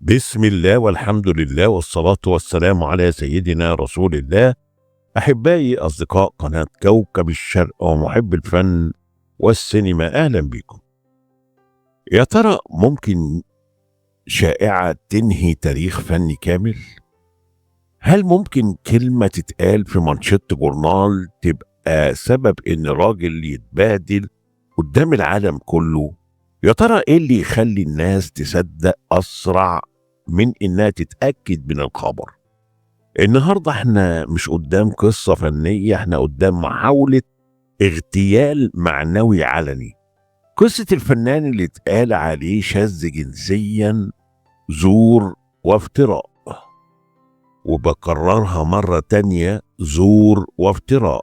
بسم الله والحمد لله والصلاة والسلام على سيدنا رسول الله. أحبائي أصدقاء قناة كوكب الشرق ومحب الفن والسينما، أهلا بكم. يا ترى ممكن شائعة تنهي تاريخ فني كامل؟ هل ممكن كلمة تتقال في مانشيت جورنال تبقى سبب إن راجل يتبهدل قدام العالم كله؟ يا ترى إيه اللي يخلي الناس تصدق أسرع من إنها تتأكد من الخبر؟ النهاردة احنا مش قدام قصة فنية، احنا قدام محاولة اغتيال معنوي علني. قصة الفنان اللي اتقال عليه شاذ جنسيا، زور وافتراء، وبكررها مرة تانية، زور وافتراء.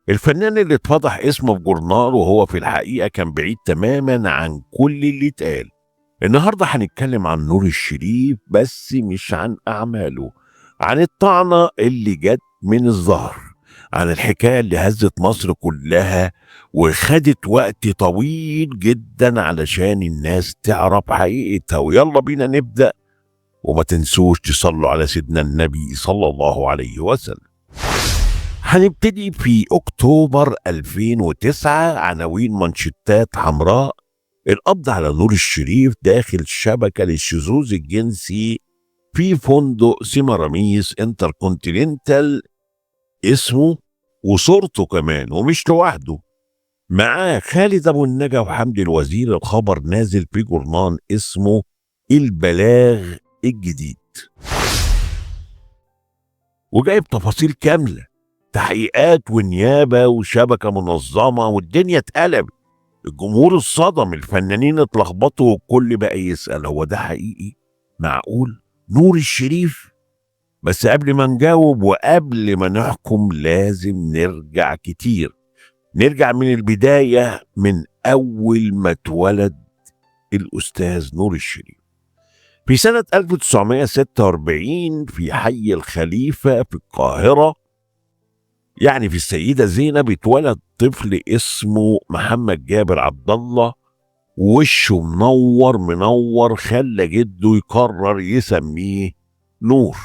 الفنان اللي اتفضح اسمه في جورنال وهو في الحقيقة كان بعيد تماما عن كل اللي اتقال. النهاردة هنتكلم عن نور الشريف، بس مش عن أعماله، عن الطعنة اللي جت من الظهر، عن الحكاية اللي هزت مصر كلها وخدت وقت طويل جدا علشان الناس تعرف حقيقتها. ويلا بينا نبدأ، وما تنسوش تصلوا على سيدنا النبي صلى الله عليه وسلم. هنبتدي في أكتوبر 2009، عناوين مانشيتات حمراء: القبض على نور الشريف داخل شبكة للشذوذ الجنسي في فندق سيمراميس انتركونتيننتال، اسمه وصورته كمان، ومش لوحده، معاه خالد ابو النجا وحمدي الوزير. الخبر نازل في جورنال اسمه البلاغ الجديد، وجايب تفاصيل كاملة، تحقيقات ونيابة وشبكة منظمة، والدنيا اتقلبت. الجمهور اتصدم، الفنانين اتلخبطوا، والكل بقى يسأل: هو ده حقيقي؟ معقول نور الشريف؟ بس قبل ما نجاوب وقبل ما نحكم لازم نرجع كتير، نرجع من البداية، من أول ما اتولد الأستاذ نور الشريف في سنة 1946 في حي الخليفة في القاهرة، يعني في السيدة زينب. اتولد طفل اسمه محمد جابر عبد الله، وشه منور منور، خلى جده يقرر يسميه نور،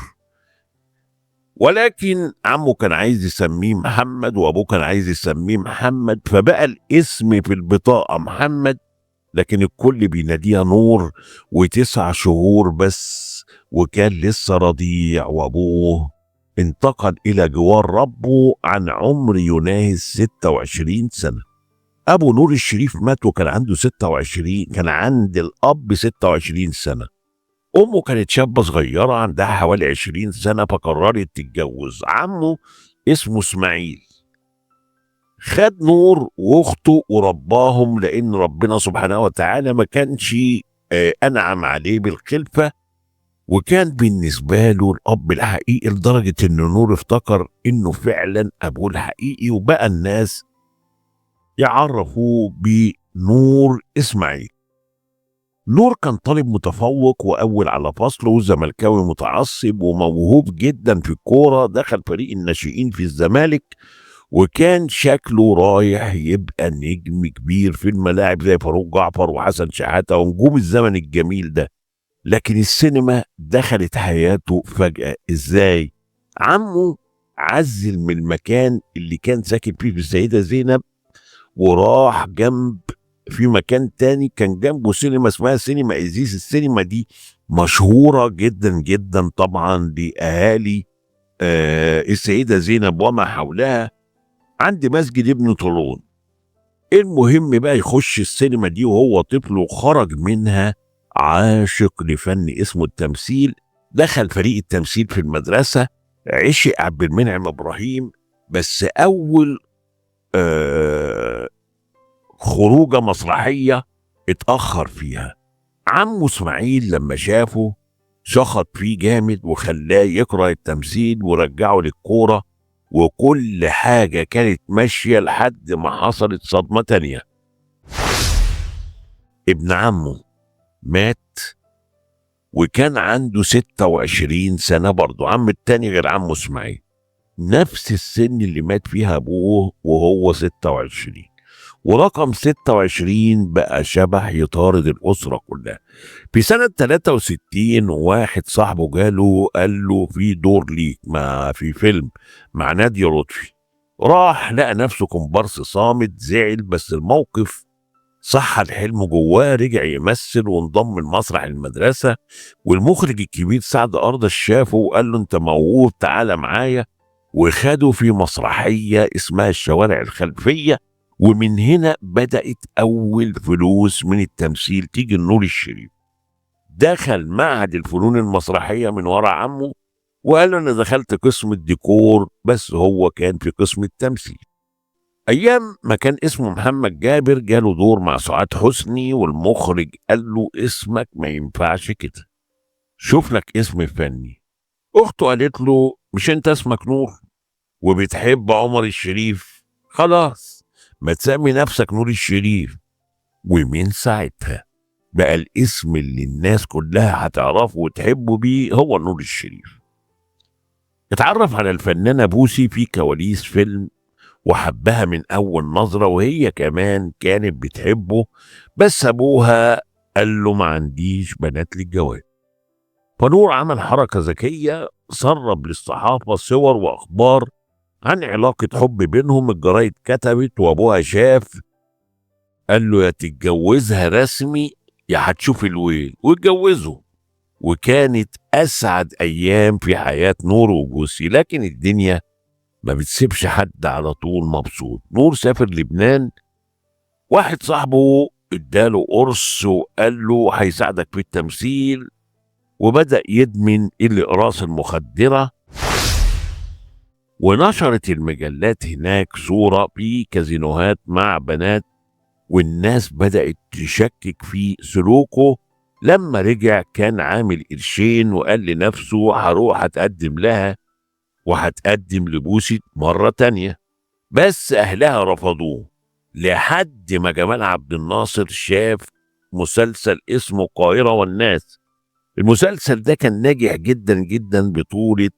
ولكن عمه كان عايز يسميه محمد وابوه كان عايز يسميه محمد، فبقى الاسم في البطاقة محمد، لكن الكل بيناديها نور. و9 شهور بس وكان لسه رضيع، وابوه انتقل إلى جوار ربه عن عمر يناهز 26 سنة. أبو نور الشريف مات وكان عنده 26، كان عند الأب 26 سنة. أمه كانت شابة صغيرة عندها حوالي 20 سنة، فقررت تتجوز. عمه اسمه إسماعيل، خد نور وأخته ورباهم، لأن ربنا سبحانه وتعالى ما كانش أنعم عليه بالخلفة، وكان بالنسبة له الأب الحقيقي، لدرجة إن نور افتكر إنه فعلا أبوه الحقيقي، وبقى الناس يعرفوه بنور إسماعيل. نور كان طالب متفوق وأول على فصله، وزملكاوي متعصب وموهوب جدا في الكورة، دخل فريق الناشئين في الزمالك، وكان شكله رايح يبقى نجم كبير في الملاعب زي فاروق جعفر وحسن شحاتة ونجوم الزمن الجميل ده. لكن السينما دخلت حياته فجأة. ازاي؟ عمه عزل من المكان اللي كان ساكن فيه في السيدة زينب، وراح جنب في مكان تاني كان جنبه سينما اسمها سينما إزيس. السينما دي مشهورة جدا جدا طبعا لأهالي السيدة زينب وما حولها، عند مسجد ابن طولون. المهم بقى يخش السينما دي وهو طفل، وخرج منها عاشق لفن اسمه التمثيل. دخل فريق التمثيل في المدرسة، عشق عبد المنعم إبراهيم، بس أول خروجة مسرحية اتأخر فيها. عمه إسماعيل لما شافه شخط فيه جامد وخلاه يكره التمثيل ورجعه للكورة، وكل حاجة كانت ماشية لحد ما حصلت صدمة تانية. ابن عمه مات وكان عنده 26 سنة، برضه عم التاني غير عمه إسماعيل، نفس السن اللي مات فيها أبوه وهو 26. ورقم 26 بقى شبح يطارد الأسرة كلها. في سنة 63 واحد صاحبه جاله قال له في دور ليك ما في فيلم مع نادية لطفي. راح لقى نفسه كومبارس صامت، زعل، بس الموقف صح الحلم جواه، رجع يمثل وانضم لمسرح المدرسة. والمخرج الكبير سعد أرض شافه وقال له انت موهوب، تعالى معايا، وخده في مسرحية اسمها الشوارع الخلفية. ومن هنا بدأت أول فلوس من التمثيل تيجي لنور الشريف. دخل معهد الفنون المسرحية من ورا عمه وقال له أنا دخلت قسم الديكور، بس هو كان في قسم التمثيل. أيام ما كان اسمه محمد جابر جاله دور مع سعاد حسني، والمخرج قال له اسمك ما ينفعش كده، شوف لك اسم فني. أخته قالت له مش أنت اسمك نور وبتحب عمر الشريف؟ خلاص ما تسمي نفسك نور الشريف. ومن ساعتها بقى الاسم اللي الناس كلها هتعرفه وتحبه بيه هو نور الشريف. اتعرف على الفنانة بوسي في كواليس فيلم وحبها من أول نظرة، وهي كمان كانت بتحبه، بس أبوها قال له ما عنديش بنات للجواز. فنور عمل حركة ذكية، سرب للصحافة صور وأخبار عن علاقة حب بينهم. الجرايد كتبت وأبوها شاف، قال له يا تتجوزها رسمي يا هتشوف الويل، واتجوزه. وكانت أسعد أيام في حياة نور وبوسي. لكن الدنيا ما بتسيبش حد على طول مبسوط. نور سافر لبنان، واحد صاحبه اداله قرص وقال له هيساعدك في التمثيل، وبدأ يدمن الأقراص المخدرة. ونشرت المجلات هناك صورة في كازينوهات مع بنات، والناس بدأت تشكك في سلوكه. لما رجع كان عامل قرشين وقال لنفسه هروح أتقدم لها وهتقدم لبوسي مرة تانية، بس أهلها رفضوه. لحد ما جمال عبد الناصر شاف مسلسل اسمه القاهرة والناس. المسلسل ده كان ناجح جدا جدا، بطولة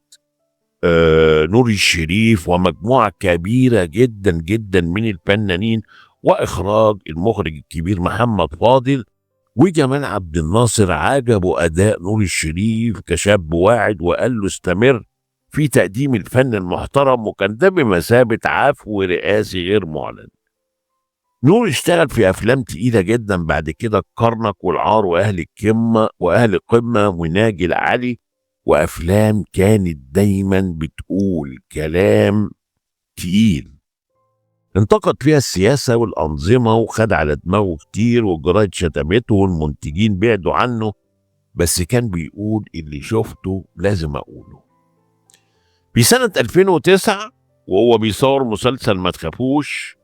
نور الشريف ومجموعة كبيرة جدا جدا من الفنانين، وإخراج المخرج الكبير محمد فاضل. وجمال عبد الناصر عجبه أداء نور الشريف كشاب واعد، وقال له استمر في تقديم الفن المحترم، وكان ده بمثابة عفو رئاسي غير معلن. نور اشتغل في أفلام تقيلة جدا بعد كده، الكرنك والعار وأهل القمة وناجي العلي، وأفلام كانت دايما بتقول كلام تقيل انتقد فيها السياسة والأنظمة، وخد على دماغه كتير، والجرايد شتمته والمنتجين بعدوا عنه، بس كان بيقول اللي شفته لازم أقوله. في سنة 2009 وهو بيصور مسلسل ما تخافوش،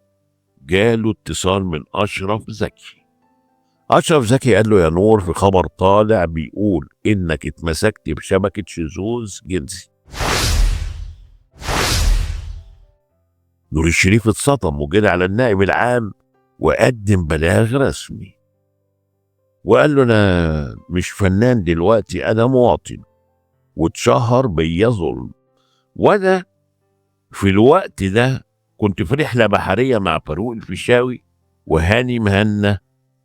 جاله اتصال من أشرف زكي. أشرف زكي قال له يا نور، في خبر طالع بيقول إنك اتمسكت بشبكة شذوذ جنسي. نور الشريف اتصدم وجري على النائب العام وقدم بلاغ رسمي، وقال له أنا مش فنان دلوقتي، أنا مواطن، واتشهر بيا ظلم. وأنا في الوقت ده كنت في رحلة بحرية مع فاروق الفيشاوي وهاني مهنا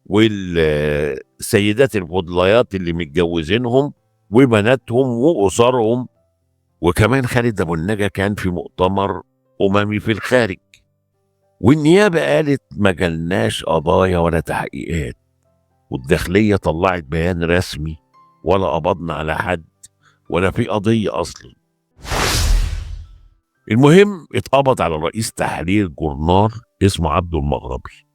والسيدات الفضليات اللي متجوزينهم وبناتهم وأسرهم، وكمان خالد أبو النجا كان في مؤتمر أممي في الخارج. والنيابة قالت ما جالناش قضايا ولا تحقيقات، والداخلية طلعت بيان رسمي ولا قبضنا على حد ولا في قضية أصلا. المهم اتقبض على رئيس تحرير جورنال اسمه عبده المغربي،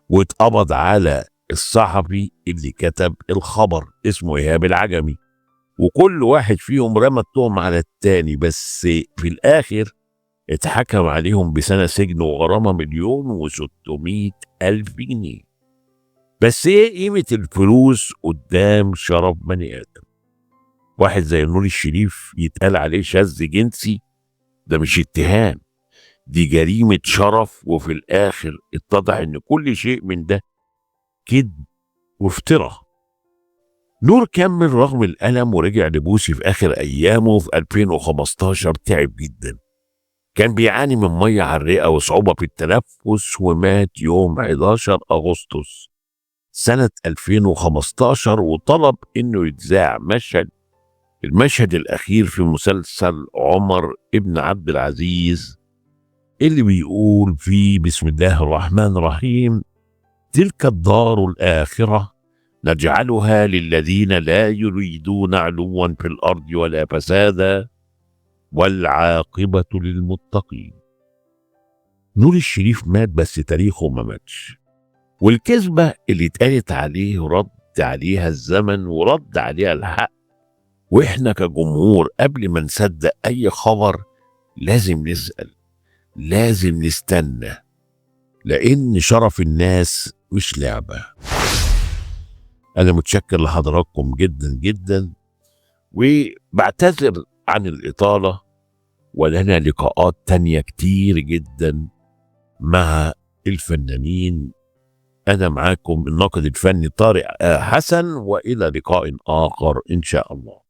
واتقبض على الصحفي اللي كتب الخبر اسمه إيهاب العجمي، وكل واحد فيهم رمى التهم على التاني، بس في الآخر اتحكم عليهم بسنة سجن وغرامة 1,600,000 جنيه. بس ايه قيمة الفلوس قدام شرف بني آدم؟ واحد زي نور الشريف يتقال عليه شاذ جنسي، ده مش اتهام، دي جريمة شرف. وفي الآخر اتضح ان كل شيء من ده كذب وافتراء. نور كمل رغم الألم ورجع لبوسي في آخر أيامه في 2015. تعب جدا كان بيعاني من مية على الرئة وصعوبة في التنفس، ومات يوم 11 أغسطس سنة 2015، وطلب إنه يتذاع المشهد الأخير في مسلسل عمر ابن عبد العزيز اللي بيقول فيه: بسم الله الرحمن الرحيم، تلك الدار الآخرة نجعلها للذين لا يريدون علوا في الأرض ولا فسادا والعاقبة للمتقين. نور الشريف مات بس تاريخه ما ماتش، والكذبة اللي اتقالت عليه رد عليها الزمن ورد عليها الحق. واحنا كجمهور قبل ما نصدق اي خبر لازم نسأل، لازم نستنى، لان شرف الناس مش لعبة. انا متشكر لحضراتكم جدا جدا، وبعتذر عن الإطالة، ولنا لقاءات تانية كتير جدا مع الفنانين. أنا معاكم الناقد الفني طارق حسن، وإلى لقاء آخر إن شاء الله.